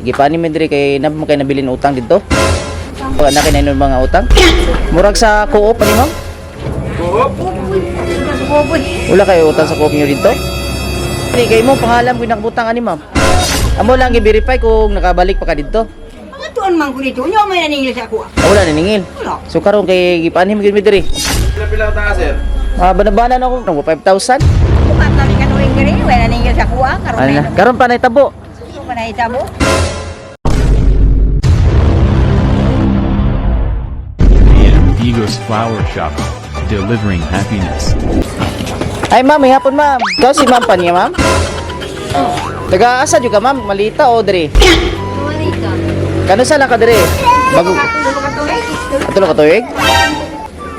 Gipani mi diri kay naa mo kay nabilin utang didto. Wala na kay nainon mga utang. Murag sa co-op ani, ma'am? Wala kayo utang sa co-op niyo dito? Ni kay mo pangalan ko nakabutang ani, ma'am. Amo lang i-verify kung nakabalik pa ka didto. Pagkatuan man ko dito, nya may naningil sa ako. Ah, wala naningil. Wala. So karon kay gipanhim gyud mi diri. Pila pila ka, sir? Ah, banabanan ako ng 5,000. Kumatali ka tuwing diri, wala naningil sa ako ah. Karon Ano na na? Karon pa naitabo. Pa na itabo. AM Vigos Flower Shop, delivering happiness. Ay ma'am, may hapon, ma'am. Ikaw si ma'am pa niya, ma'am? Taga asa jud ka, ma'am? Malita o diri? Malita. Kano sa lang ka diri? Bago tulo ka tuig?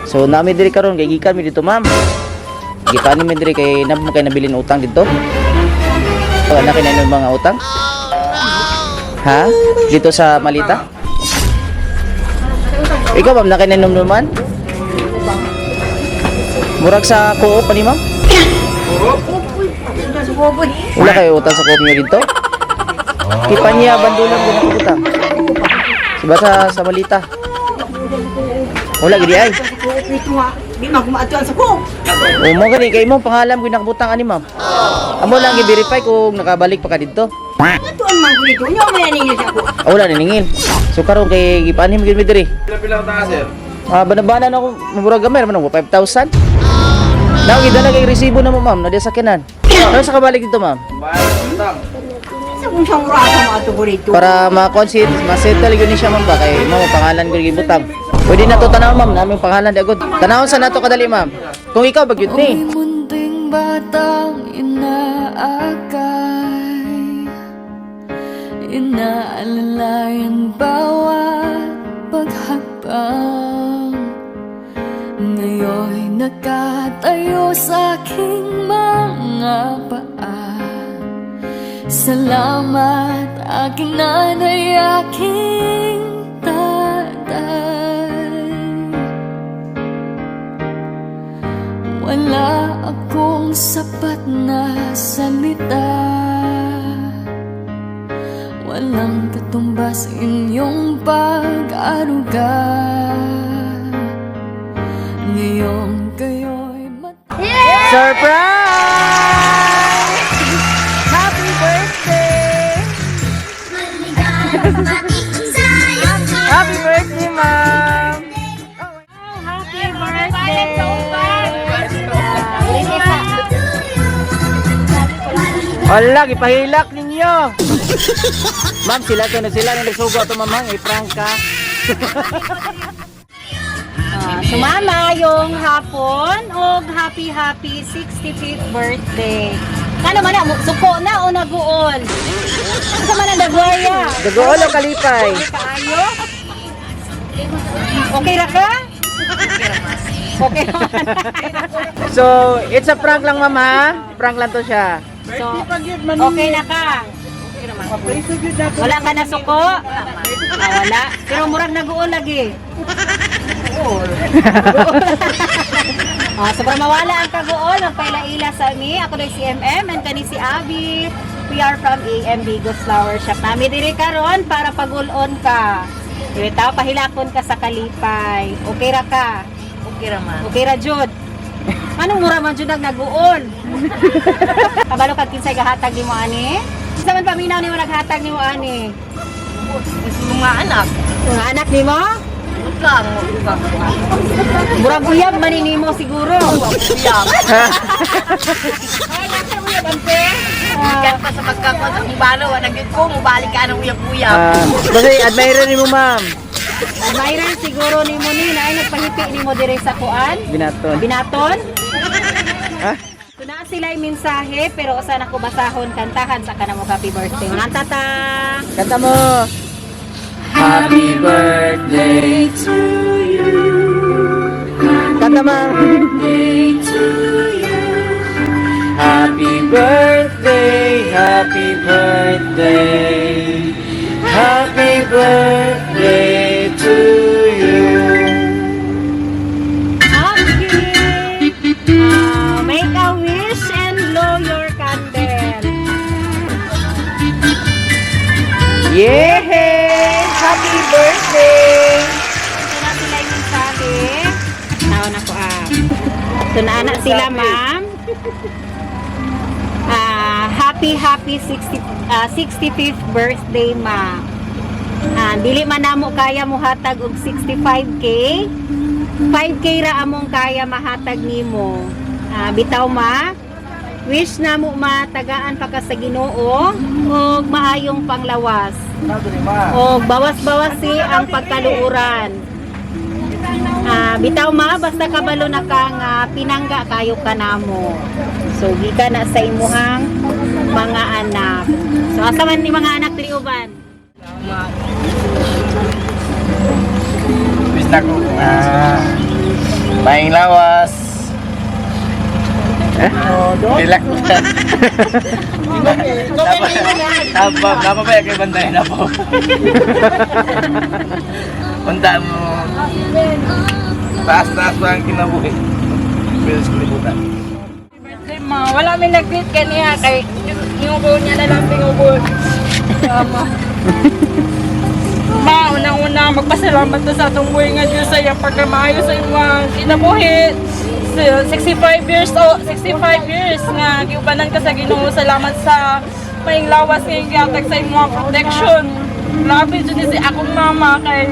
So nami diri karon kay gikan mi dito, ma'am. Gipani mi diri kay naa mo kay nabilin utang didto. Wala na kay nainon mga utang. Ha? Dito sa Malita? Ikaw, ma'am, na kay nainom naman? Murag sa co-op ani, ma'am? Wala kayo utang sa co-op niyo dito? Kipanya bandulan ko ng utang. Sa sa Malita. Wala gidi ay. Dito nga, di man kumaatuan sa ko. O mo gani kay mo pangalan ko nakabutang ani, ma'am. Amo lang i-verify kung nakabalik pa ka didto. Pagkatuan man ko dito, nya may naningil sa ako. Ah, wala naningil. So karon kay gipanhim gyud mi diri. Pila pila ka, sir? Ah, banabanan ako murag gamay man ako 5,000. Now gidala kay resibo na mo, ma'am, na sa kinan. Ano sa kabalik dito, ma'am? Bayad utang. Sa kung siyang urasa mo ato ko dito. Para ma-consider, ma-settle gyud ni siya, ma'am, ba kay mo pangalan ko gibutang. Pwede na to tanaw, ma'am, naming pangalan di agad. Tanawon sa nato kadali, ma'am. Kung ikaw ba gyud ni. Ako'y munting batang inaakay, inaalalayan bawat paghakbang. Ngayon'y nakatayo sa aking mga paa. Salamat, aking nanay, aking tatay. Wala akong sapat na salita. Walang katumbas inyong pag-aruga. Ngayong kayo'y mat- Surprise! Happy birthday! Happy birthday, ma'am! Happy birthday! Wala, gipahilak ninyo! Ma'am, sila to na sila na nagsugo to, ma'am, i-prank ka. Ah, sumama yung hapon og happy happy 65th birthday. Kano man na suko na o naguol? Asa man ang nagwaya? Dagool ang kalipay. Kaayo? Okay ra ka? Okay ra man. So, it's a prank lang, ma'am, ha? Prank lang to siya. So, okay na ka? Wala ka na suko? Ah, wala. Pero murag naguol lagi. Ah, so para mawala ang kaguol, magpaila-ila sa mi. Ako na si MM and kani si Abby. We are from AM Bigos Flower Shop. Nami diri karon para pagulon ka. Diri ta pahilakon ka sa kalipay. Okay ra ka? Okay ra man. Okay ra jud. Anong mura man jud ang naguol? Kabalo kag kinsay gahatag nimo ani? Kinsa man paminaw nimo naghatag nimo ani? Mga anak, Mga anak nimo? lang. Murag uyab man ni nimo siguro. Uyab. Ay, nasa uyab ante. Gikan pa sa pagkakuan sa akong bana, wa na gyud ko mobalik ka ng uyab-uyab. Ah, kasi admirer ni mo, ma'am. Admirer siguro nimo ni na ay nagpahipi nimo dire sa kuan. Binaton. Binaton. Ha? So naa sila mensahe pero usa na ko basahon, kantahan sa kanamo happy birthday. Nganta ta. Kanta mo! Happy birthday to you. Kanta, ma'am. Happy birthday, happy birthday. Happy birthday to you. Okay. Ah, make a wish and blow your candle. Yeah! So naana sila, ma'am. Ah, happy happy 60 65th birthday, ma. Dili man namo kaya mohatag og 65K. 5K ra among kaya mahatag nimo. Bitaw, ma. Wish namo, ma, tagaan pa ka sa Ginoo og maayong panglawas. Og bawas-bawas si ang pagkaluoran. Bitaw, ma, basta kabalo na ka nga pinangga kayo ka namo. So gikan na sa imuhang mga anak. So asa man ni mga anak diri uban? Bista ko. Maing lawas. Eh? Relax. Tama, tama ba yung kay Banday na po? Punta mo. Taas, taas pa ang kinabuhi. Bilis kalibutan. Birthday, ma. Wala may nag-greet kaniya kay inubo niya na lang pingubo. Tama. Ma, unang-una, magpasalamat na sa atong buhay nga Diyos sa iyang pagkamaayo sa imong kinabuhi. So, 65 years old, 65 years nga giubanan ka sa Ginoo. Salamat sa maing lawas nga iyong gihatag sa imong protection. Grabe jud ni si akong mama kay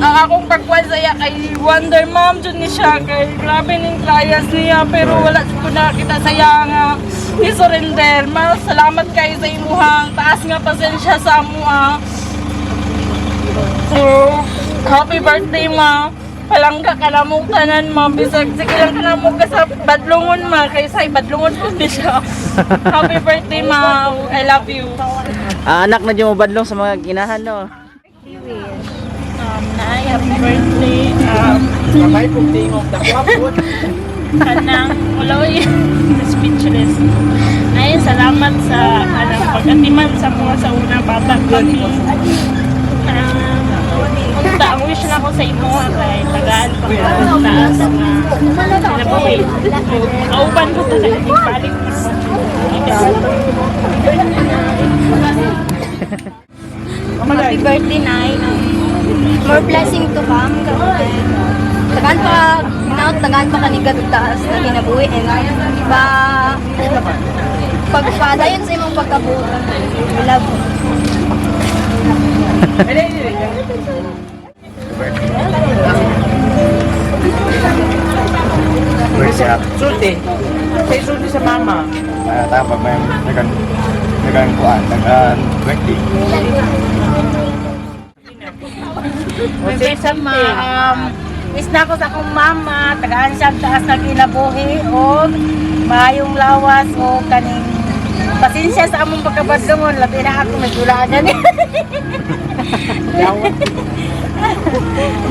ang akong pagkuhan sa iya kay Wonder Mom jud ni siya kay grabe ning trials niya, pero wala jud ko nakakita sa iya nga ni surrender. Ma, salamat kayo sa imuhang taas nga pasensya sa amoa. So happy birthday, ma. Palangga ka na mong tanan, ma. Bisag sige lang ka na mo ka sa badlungon, ma, kay sa badlungon po ni siya. Happy birthday, ma. I love you. Anak na dyan mo badlong sa mga ginahan, no. Nay, happy birthday. Sabay kong tingog. Nakuha. Kanang uloy, speechless. Ay, salamat sa kanang pag-atiman sa mga sa unang bata kami. Unta, ang wish na ko sa imo kay tagaan pa ka og taas nga kinabuhi. Kauban ko ta kay balik na ko. Happy birthday, Nay. More blessing to come. Tagaan pa, now, tagaan pa kaning taas na kinabuhi. And ba, pagpadayon sa imong pagkabuhi. We love you. Sulti. Say sulti sa mama. Tama ba yung nagan nagan kuan nagan birthday. Say ma, wish na ako sa akong mama, tagaan siya ang taas na kinabuhi og maayong lawas o kaning pasensya sa among pagkabadlungon, labi na ako may gula gani.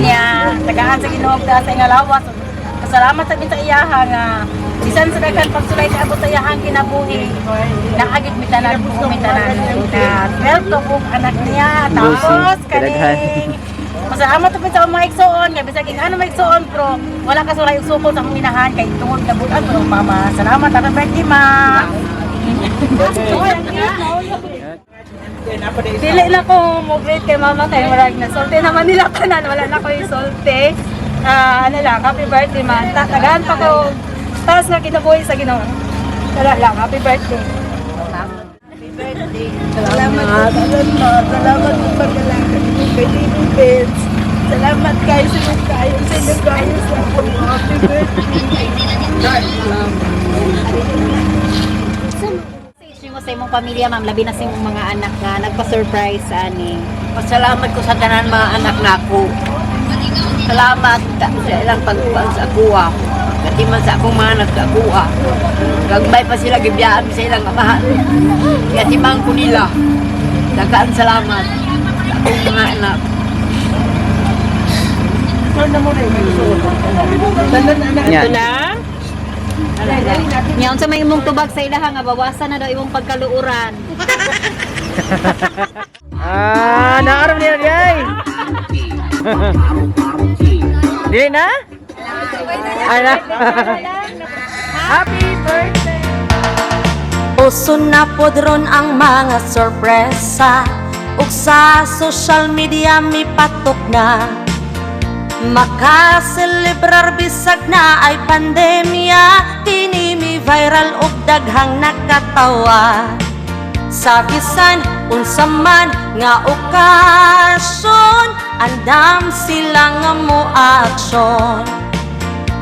Niya, tagaan sa Ginoo og taas nga lawas. Pasalamat sa sa iyaha nga bisan sa daghan pagsulay sa abot sa iyahang kinabuhi, naagit mi tanan ko mi tanan na 12 to kong anak niya. Tapos Kadaghan. kaning masalamat po sa mga igsoon nga bisag ano mga igsoon pero wala ka sulay og sukol sa akong inahan kay tungod nabutan ko ng mama. Salamat, happy birthday, ma. Dili na ko mo greet kay mama kay murag na sulti naman nila tanan, wala na ko isulti. Ano lang, happy birthday, ma. Tagaan pa ko taas nga kinabuhi sa Ginoo. Wala lang, happy birthday. Salamat, salamat, salamat sa pag-alaga niyo kay Lino Benz. Salamat kayo sa inyong kayo sa inyong kayo sa akong happy birthday. Message mo sa imong pamilya, ma'am, labi na sa imong mga anak nga nagpa-surprise ani. Pasalamat ko sa tanan mga anak nako. Salamat sa ilang pagkuhan sa akuha. Katiman sa akong mga anak sa akuha. Gagmay pa sila, gibiyaan sa ilang amahan. Katiman ko nila. Dagaan salamat sa akong mga anak. Nya. Na? Nya unsa may imong tubag sa ilaha nga bawasan na daw imong pagkaluoran? Naaram niya di ay. Dili na? Ay na. Happy birthday. Uso na pod ron ang mga sorpresa ug sa social media mipatok na. Makaselebrar bisag na ay pandemya. Kini mi viral og daghang nakatawa. Sa bisan unsa man nga okasyon, andam sila nga mo aksyon.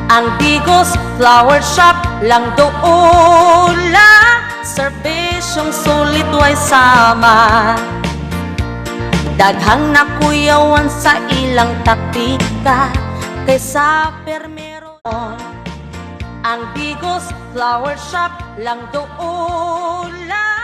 Ang Digos Flower Shop lang doula. Serbisyong sulit, way sama. Daghang nakuyawan sa ilang taktika kaysa permero. Ang Digos Flower Shop lang doula.